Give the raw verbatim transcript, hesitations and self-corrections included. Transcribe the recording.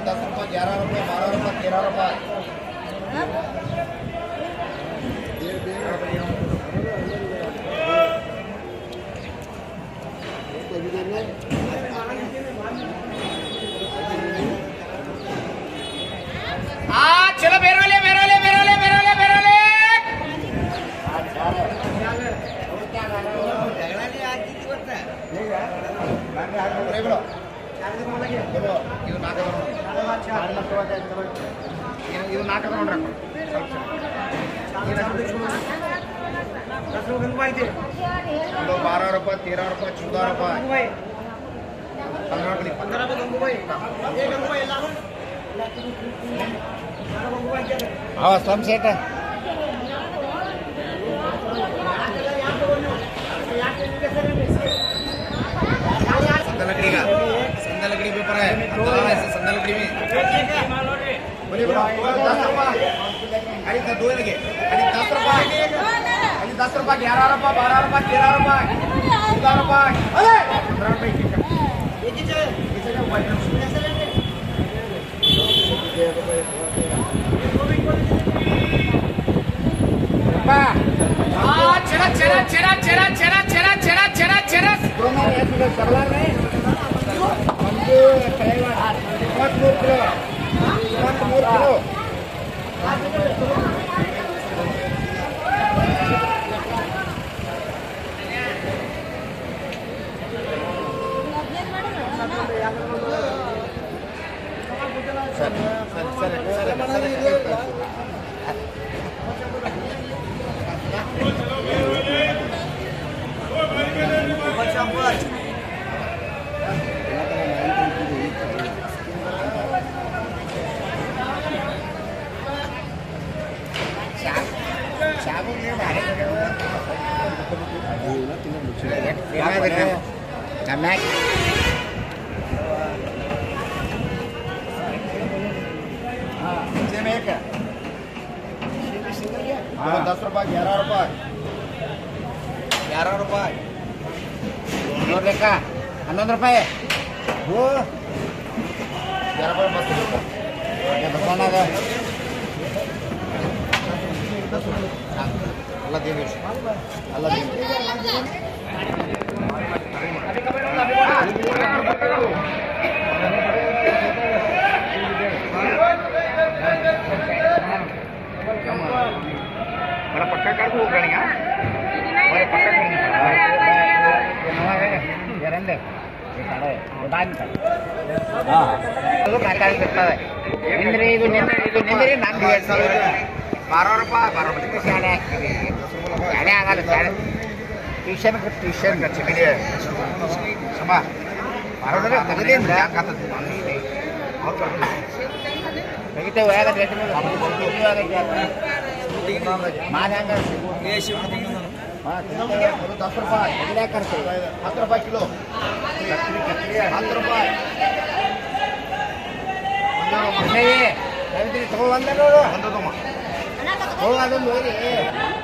दस रुपये, ग्यारह रुपये, बारह रुपये, तेरह रुपये। आ, चलो, बेरोले, बेरोले, बेरोले, बेरोले, बेरोले। अरे, bro। ಇದು ನಾಲ್ಕು ಇದು ನಾಲ್ಕು किलो बारह रुपये, तेरह रुपये, चौदह रुपये, पंद्रह रुपये। हाँ, असलम सेठ है। संदा लकड़ी का, संदा लकड़ी पेपर है, संदा लकड़ी में। बोलिए, बोलो, दस रुपये। खाली दो लगे। खाली दस रुपये। खाली दस रुपये, ग्यारह रुपये, बारह रुपये, तेरह रुपये, चौदह रुपये। अरे! पंद्रह रुपये की। हाँ, दस रुपये, ग्यारह रुपये। ग्यारह रुपये। नौ लेखा, हन्नोंद रुपये। वो। ग्यारह रुपये बस। ये बताना था। हाँ, अल्लाह दे दे। अल्लाह दे दे। बड़ा पक्का कर दो, गाड़ियाँ। बड़ा पक्का कर दो। ये नवा है, ये रंग है। ये काला है, ये बाहर निकाल। हाँ, हाँ। चलो, काका भी करता है। निंद्रे, इधर निंद्रे, इधर निंद्रे, नाम दिया। बारह रुपये, बारह रुपये। जाने आगा, जाने। ट्यूशन का ट्यूशन। अच्छा, चलिए। समा। बारह रुपये, बदले ना। क्या कहते थे? और कर दो। नहीं तो वो आएगा, डेढ़ में। मार आएगा। ये शिव। हाँ, ठीक है, बोलो, दस रुपये। अगला करते। दस रुपये किलो। दस रुपये। नहीं, ये, सावित्री, तो वो अंदर लो, लो। अंदर दो, माँ। वो अंदर लो, ये।